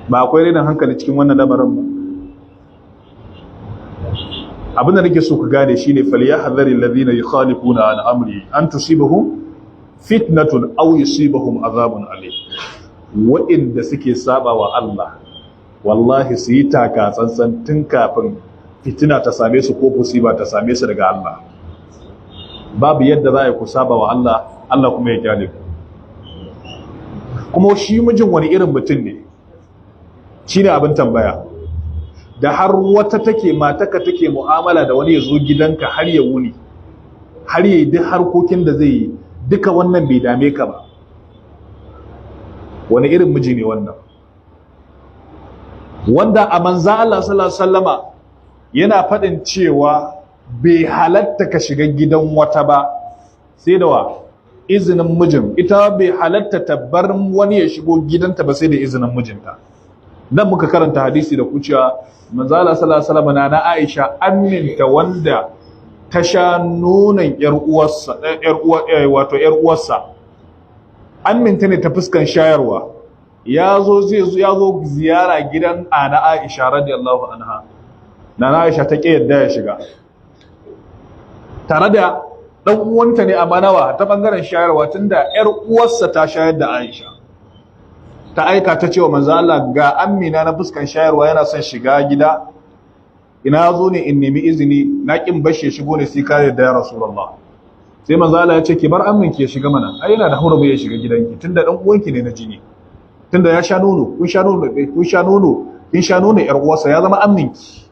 Ba akwai renin hankali cikin wannan lamarin ba? Abinda nake so ku gane shine, falyahdhari alladhina yukhalifuna an amri an tusibahum fitnatun aw yusibahum azabun alim. Wa'inda suke saba wa Allah, wallahi su yi taka tsantsan tun kafin fitina ta same su ko musiba ta same su daga Allah. Babu yadda za a yi ku saba wa Allah, Allah kuma ya kyale ku. Kuma shi mijin wani irin mutum ne? Shine abin tambaya. Da har wata take mataka take mu'amala da wani, ya zo gidanka har ya wuni, har ya yi duk harkokin da zai yi, duka wannan bai dame ka ba. Wani irin miji ne wannan? Wanda a manzan Allah sallallahu alaihi wasallama yana faɗin cewa bai halatta ka shiga gidan wata ba sai da wa? Izinin mijin. Ita bai halatta ta bar wani ya shigo gidanta ba sai da izinin mijinta. Nan muka karanta hadisi da kuciya manzo Allah sallallahu alaihi wasallam, na Aisha, aminta wanda ta sha nonon yar uwarsa, yar uwa, wato yar uwarsa, aminta ne ta fuskan shayarwa. Ya zo zai ya zo ziyara gidan ana Aisha radiyallahu anha. Nana Aisha ta ƙi yadda ya shiga, tare da dan uwanta ne, amma nawa? Ta bangaren shayarwa, tunda yar uwarsa ta shayar da Aisha. Ta aika ta cewa manzo Allah, ga amina na fuskan shayarwa yana son shiga gida, ina zo ne in nemi izini, na kin bashe shigo ne sai ka yarda ya Rasulullah. Sai manzo Allah ya ce, ki bar ammin ki ya shiga mana, ai yana da hurumi ya shiga gidanki, tunda dan uwanki ne na jini, tunda ya sha nono, kun sha nono, kun sha nono, kin sha nono yar uwarsa, ya zama amminki.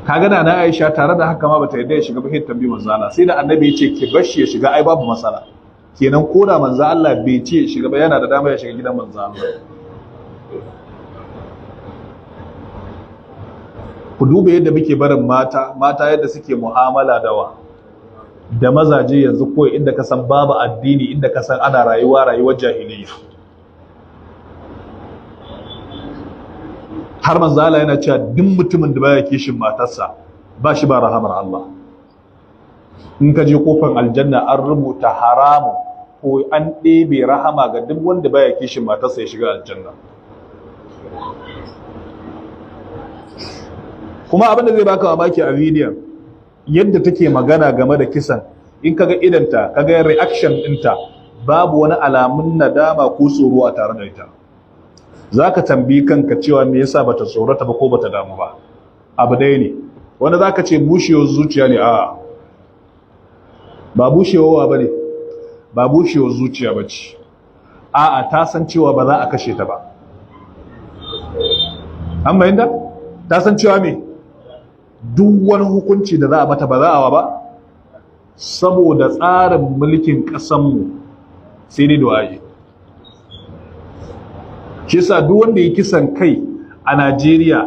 Kaga na Aisha tare da haka ma bata yarda ya shiga ba, sai tambayi manzo Allah. Sai da annabi ya ce ki bashi ya shiga, ai babu matsala. Kenan ko da manzo Allah bai ce ya shiga ba, yana da dama ya shiga gidan manzo Allah. Ku duba yadda muke barin mata, mata yadda suke mu'amala da wa da mazaje yanzu, ko inda ka san babu addini, inda ka san ana rayuwa rayuwar jahiliyya. Har manzo Allah yana cewa duk mutumin da baya kishin matarsa ba shi ba rahamar Allah. In ka je kofar aljanna an rubuta haramun ko an ɗebe rahama ga duk wanda baya kishin matarsa ya shiga aljanna. Kuma abin da zai baka mamaki a bidiyon, yadda take magana game da kisan, in kaga idanta, kaga reaction ɗinta, babu wani alamun nadama ko tsoro a tare da ita. Zaka tambayi kanka cewa me yasa bata tsorata ba ko bata damu ba. Abu ɗaya ne wanda zaka ce bushewar zuciya ne. A'a, ba bushewa bane, ba bushewar zuciya bace. A'a, ta san cewa ba za a kashe ta ba. An bayyana ta san cewa me duk wani hukunci da za a mata ba za a wa ba, saboda tsarin mulkin ƙasanmu sai dai du'a'i. Shi yasa duk wanda ya kisan kai a Najeriya,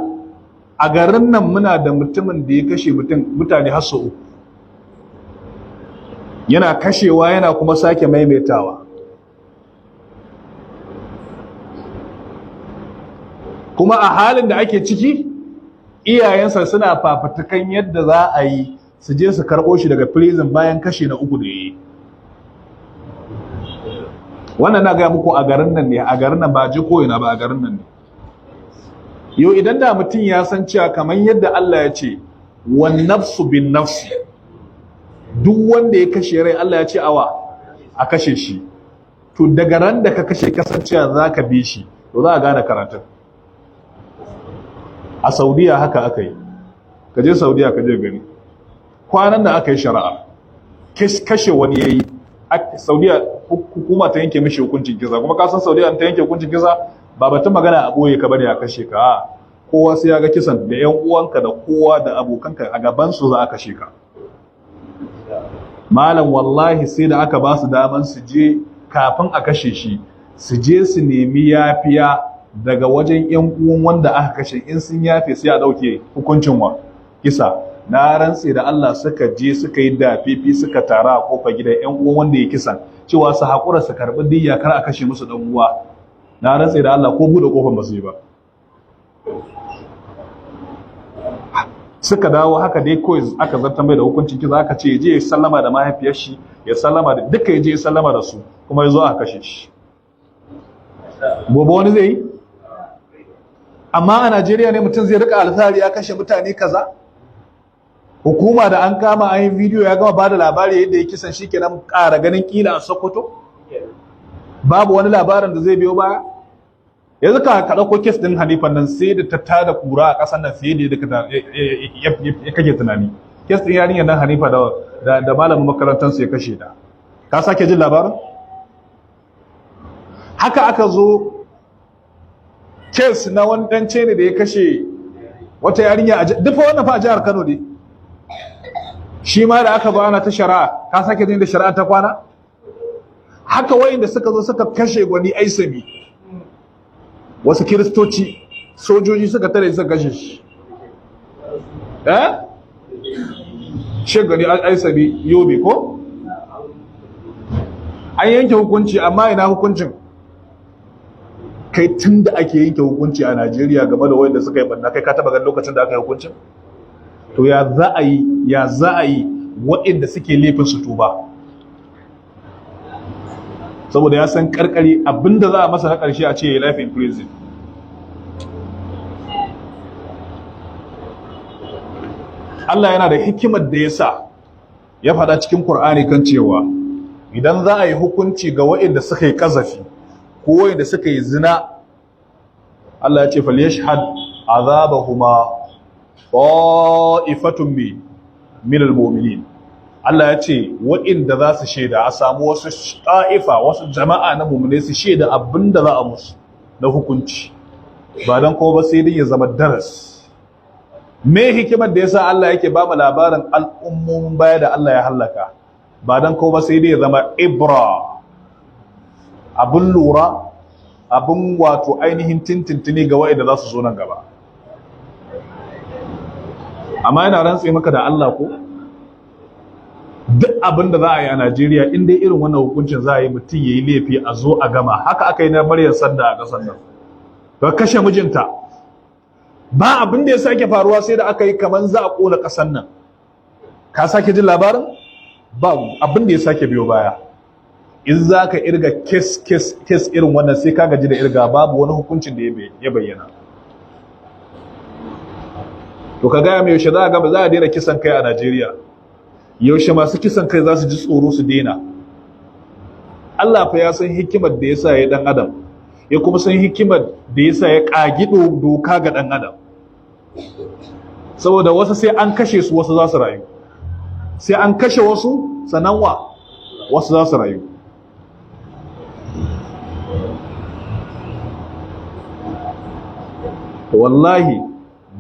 a garin nan muna da mutumin da ya kashe mutane har sau uku, yana kashewa yana kuma sake maimaitawa. Kuma a halin da ake ciki, iyayensa suna fafutukan yadda za a yi su je su karɓo shi daga prison bayan kashe na uku da ya yi. Wannan na gaya muku a garin nan ne, a garin nan, ba je ko ina ba, a garin nan ne. Yau idan da mutum ya san cewa kamar yadda Allah ya ce wan nafsu bin nafsi, duk wanda ya kashe rai Allah ya ce awa a kashe shi, to daga ran da ka kashe kasancewa za ka bi shi, to za a gane karatun. A Saudiya haka aka yi. Ka je Saudiya ka je gani. Kwanan da aka yi shari'a, kashe wani ya yi, Saudiya hukuma ta yanke mishi hukuncin kisa. Kuma ka san Saudiya ta yanke hukuncin kisa, ba batun magana a boye ka bane a kashe ka. Kowa sai ya ga kisan, da yan uwanka da kowa da abokanka, a gaban su za a kashe ka. Malam, wallahi sai da aka ba su daman su je kafin a kashe shi, su je su nemi yafiya daga wajen yan uwan wanda aka kashe. In sun yafe, sai a dauke hukuncin wa kisa. Na rantse da Allah, suka je suka yi dafifi, suka tara a kofar gidan yan uwan wanda ya kisan, cewa su haƙura su karɓi diyya, kar a kashe musu dan uwa. Na rantse da Allah, ko buɗe kofar ba su yi ba. Suka dawo haka dai kawai aka zartar mai da hukuncin kisa. Aka ce je ya sallama da mahaifiyar shi, ya sallama da duka, ya je ya sallama da su, kuma ya zo aka kashe shi. Gobe wani zai yi? Amma a Najeriya ne mutum zai rika alfahari ya kashe mutane kaza. Hukuma da an kama, an yi bidiyo, ya gama bada labari yadda ya kisan, shi kenan, ƙara ganin kila a Sokoto. Babu wani labarin da zai biyo baya. Yanzu ka ɗauko case ɗin Hanifan nan, sai da ta tada kura a ƙasar nan fiye da yadda ya kake tunani. Case ɗin yarinyar nan Hanifa da malamin makarantarsu ya kashe ta. Ka sake jin labarin? Haka aka zo case na wani ɗan ne da ya kashe wata yarinya a duk wannan fa a jihar Kano ne. Shi ma da aka zo ana ta shari'a, ka sake jin da shari'a ta kwana? Haka wayanda suka zo suka kashe Gwani Aisami, wasu Kiristoci, sojoji suka tare suka kashe shi. Eh, Sheikh Gwani Aisami, Yobe ko? An yanke hukunci, amma ina hukuncin? Kai, tun da ake yanke hukunci a Najeriya game da wayanda suka yi banna, kai ka taba ganin lokacin da aka yi hukuncin? To ya za a yi, ya za a yi waɗanda suke laifin su tuba? Saboda ya san karkari abinda za a masa na ƙarshe a ce ya life in prison. Allah yana da hikimar da ya sa ya faɗa cikin Kur'ani kan cewa idan za a yi hukunci ga waɗanda suka yi ƙazafi ko waɗanda suka yi zina, Allah ya ce falyashhad azabahuma ta'ifatun min almu'minin. Allah ya ce waɗanda za su shaida, a samu wasu ta'ifa, wasu jama'a na mu'mine su shaida abinda za a musu na hukunci, ba dan kuma ba sai dai ya zama daras. Me hikimar da yasa Allah yake ba mu labarin al'ummomin baya da Allah ya hallaka? Ba dan kuma ba sai dai ya zama ibra, abun lura, abun wato ainihin tintintini ga waɗanda za su zo nan gaba. Amma yana rantse maka da Allah, ko duk abin da za a yi a Najeriya, in dai irin wannan hukuncin za a yi, mutum ya yi laifi a zo a gama. Haka aka yi na Maryam Sanda a ƙasar nan, ba kashe mijinta ba, abin da ya sake faruwa sai da aka yi kaman za a ƙona ƙasar nan. Ka sake jin labarin? Ba abin da ya sake biyo baya. In za ka irga case, case, case irin wannan, sai ka gaji da irga, babu wani hukuncin da ya bayyana. To ka gaya mai, yaushe za a gaba za a daina kisan kai a Najeriya? Yaushe masu kisan kai za su ji tsoro su daina? Allah fa ya san hikimar da ya sa ya dan adam, ya kuma san hikimar da ya sa ya ƙagi doka ga dan adam. Saboda wasu sai an kashe su, wasu za su rayu. Sai an kashe wasu, sannan wa wasu za su rayu. Wallahi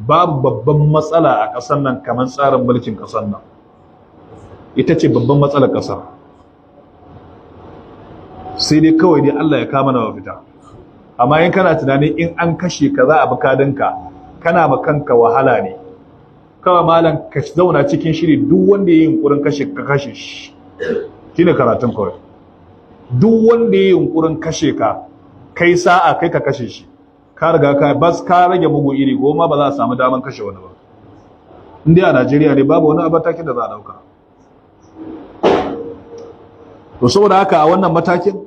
babu babban matsala a ƙasar nan kamar tsarin mulkin ƙasar nan. Ita ce babban matsalar ƙasar. Sai dai kawai dai Allah ya kama na mafita. Amma in kana tunanin in an kashe ka za a bi kadinka, kana ma kanka wahala ne kawai. Malam, ka zauna cikin shiri. Duk wanda ya yi yunkurin kashe ka, kashe shi. Shine karatun kawai. Duk wanda ya yi yunkurin kashe ka, kai sa'a kai ka kashe shi. Ka riga ka bas, ka rage mugun iri goma, ba za a samu daman kashe wani ba. In dai a Najeriya ne, babu wani matakin da za a dauka. To saboda haka, a wannan matakin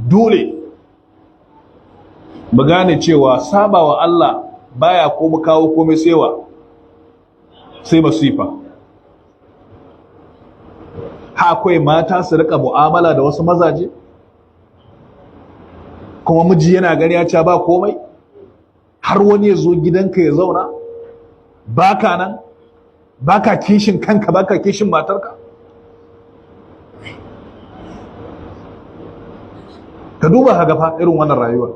dole mu gane cewa sabawa Allah baya ko mu kawo komai sewa sai masifa. Ha akwai mata su rika mu'amala da wasu mazaje, kuma miji yana gani ya ce ba komai, har wani ya zo gidanka ya zauna baka nan, baka kishin kanka, baka kishin matarka. Ka duba haga fa irin wannan rayuwa,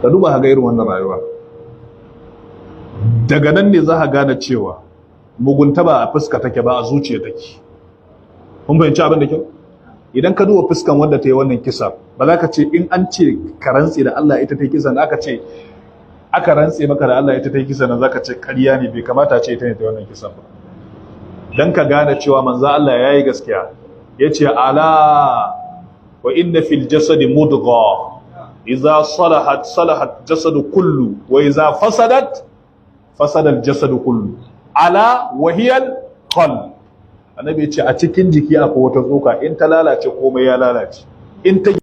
ka duba haga irin wannan rayuwa. Daga nan ne za ka gane cewa mugunta ba a fuska take ba, a zuciya take. Kun fahimci abin da kyau? Idan ka duba fuskan wanda ta yi wannan kisa, ba za ka ce in an ce ka rantse da Allah ita ta yi kisan, aka ce aka rantse maka da Allah ita ta yi kisan nan, za ka ce ƙarya ne, bai kamata ce ita ne ta yi wannan kisan ba. Dan ka gane cewa manzo Allah ya yi gaskiya, ya ce ala wa inna fil jasadi mudgha idza salahat salahat jasadu kullu wa idza fasadat fasada al jasadu kullu ala wa hiya al qalb. Annabi ya ce a cikin jiki akwai wata tsoka, in ta lalace komai ya lalace, in ta